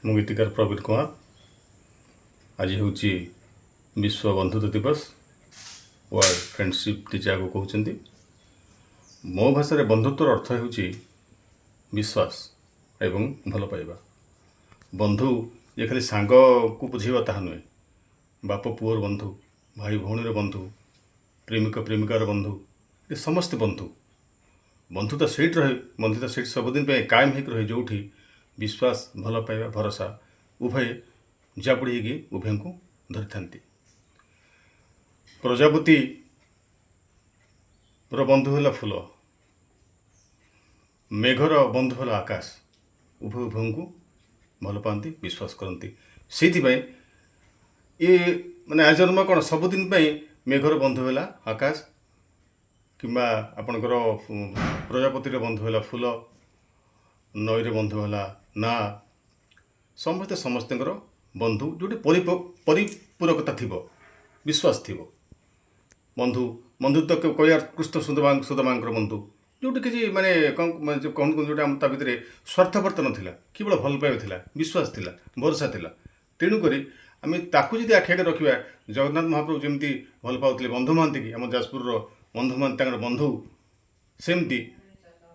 ମୁଁ ଗୀତିକାର ପ୍ରବୀର କୁମାର। ଆଜି ହେଉଛି ବିଶ୍ୱ ବନ୍ଧୁତ୍ୱ ଦିବସ, ୱାର୍ଲଡ ଫ୍ରେଣ୍ଡସିପ୍ ଡେ ଯାହାକୁ କହୁଛନ୍ତି। ମୋ ଭାଷାରେ ବନ୍ଧୁତ୍ୱର ଅର୍ଥ ହେଉଛି ବିଶ୍ୱାସ ଏବଂ ଭଲ ପାଇବା। ବନ୍ଧୁ ଇଏ ଖାଲି ସାଙ୍ଗକୁ ବୁଝେଇବା ତାହା ନୁହେଁ। ବାପ ପୁଅର ବନ୍ଧୁ, ଭାଇ ଭଉଣୀର ବନ୍ଧୁ, ପ୍ରେମିକ ପ୍ରେମିକାର ବନ୍ଧୁ, ଏ ସମସ୍ତେ ବନ୍ଧୁ। ବନ୍ଧୁତା ସେଇଠି ରହେ, ବନ୍ଧୁତା ସେଇଠି ସବୁଦିନ ପାଇଁ କାୟମ ହେଇକି ରହେ, ଯେଉଁଠି ବିଶ୍ୱାସ, ଭଲ ପାଇବା, ଭରସା ଉଭୟେ ଜାବୁଡ଼ି ହେଇକି ଉଭୟଙ୍କୁ ଧରିଥାନ୍ତି। ପ୍ରଜାପତିର ବନ୍ଧୁ ହେଲା ଫୁଲ, ମେଘର ବନ୍ଧୁ ହେଲା ଆକାଶ। ଉଭୟ ଉଭୟଙ୍କୁ ଭଲ ପାଆନ୍ତି, ବିଶ୍ୱାସ କରନ୍ତି। ସେଇଥିପାଇଁ ଏ ମାନେ ଆଜନ୍ମ କ'ଣ, ସବୁଦିନ ପାଇଁ ମେଘର ବନ୍ଧୁ ହେଲା ଆକାଶ କିମ୍ବା ଆପଣଙ୍କର ପ୍ରଜାପତିର ବନ୍ଧୁ ହେଲା ଫୁଲ, ନଈର ବନ୍ଧୁ ହେଲା ନା। ସମସ୍ତେ ସମସ୍ତଙ୍କର ବନ୍ଧୁ, ଯେଉଁଠି ପରିପୂରକତା ଥିବ, ବିଶ୍ୱାସ ଥିବ। ବନ୍ଧୁ ବନ୍ଧୁତ୍ୱ କହିବା କୃଷ୍ଣ ସୁଦାମାଙ୍କର ବନ୍ଧୁ, ଯେଉଁଠି କିଛି ମାନେ କ'ଣ ମାନେ ଯେଉଁ କ'ଣ ଯେଉଁଟା ଆମ ତା ଭିତରେ ସ୍ୱାର୍ଥପରତା ନଥିଲା, କେବଳ ଭଲ ପାଇବା ଥିଲା, ବିଶ୍ୱାସ ଥିଲା, ଭରସା ଥିଲା। ତେଣୁକରି ଆମେ ତାକୁ ଯଦି ଆଖି ଆଗରେ ରଖିବା, ଜଗନ୍ନାଥ ମହାପ୍ରଭୁ ଯେମିତି ଭଲ ପାଉଥିଲେ ବନ୍ଧୁ ମହାନ୍ତିକି, ଆମ ଯାଜପୁରର ବନ୍ଧୁ ମହାନ୍ତି ତାଙ୍କର ବନ୍ଧୁ, ସେମିତି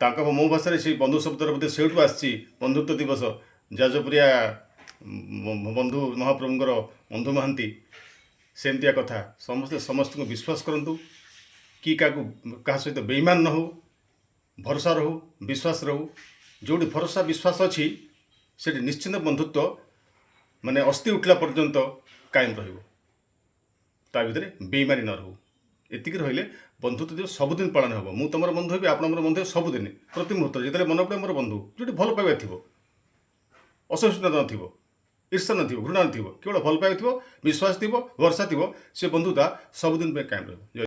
ତାଙ୍କ ମୋ ଭାଷାରେ ସେଇ ବନ୍ଧୁ ଶବ୍ଦର ବୋଧେ ସେଇଠୁ ଆସିଛି ବନ୍ଧୁତ୍ୱ ଦିବସ। ଯାଜପୁରିଆ ବନ୍ଧୁ ମହାପ୍ରଭୁଙ୍କର ବନ୍ଧୁ ମହାନ୍ତି, ସେମିତିଆ କଥା। ସମସ୍ତେ ସମସ୍ତଙ୍କୁ ବିଶ୍ୱାସ କରନ୍ତୁ କି କାହାକୁ କାହା ସହିତ ବେଇମାନ ନ ହଉ, ଭରସା ରହୁ, ବିଶ୍ୱାସ ରହୁ। ଯେଉଁଠି ଭରସା ବିଶ୍ୱାସ ଅଛି, ସେଠି ନିଶ୍ଚିନ୍ତ ବନ୍ଧୁତ୍ୱ ମାନେ ଅସ୍ଥି ଉଠିଲା ପର୍ଯ୍ୟନ୍ତ କାୟମ ରହିବ। ତା ଭିତରେ ବେଇମାନି ନ ରହୁ। ଏତିକି ରହିଲେ ବନ୍ଧୁତ୍ୱ ଦିବସ ସବୁଦିନ ପାଳନ ହେବ। ମୁଁ ତୁମର ବନ୍ଧୁ ହେବି, ଆପଣ ମୋର ବନ୍ଧୁ ହେବେ, ସବୁଦିନ, ପ୍ରତି ମୁହୂର୍ତ୍ତରେ, ଯେତେବେଳେ ମନେ ପଡ଼େ ମୋର ବନ୍ଧୁ। ଯେଉଁଠି ଭଲ ପାଇବା ଥିବ, ଅସହିଷ୍ଣୁତା ନଥିବ, ଈର୍ଷା ନଥିବ, ଘୃଣା ନଥିବ, କେବଳ ଭଲ ପାଇବା ଥିବ, ବିଶ୍ୱାସ ଥିବ, ଭରସା ଥିବ, ସେ ବନ୍ଧୁତା ସବୁଦିନ ପାଇଁ କାୟମ ରହିବ। ଜୟ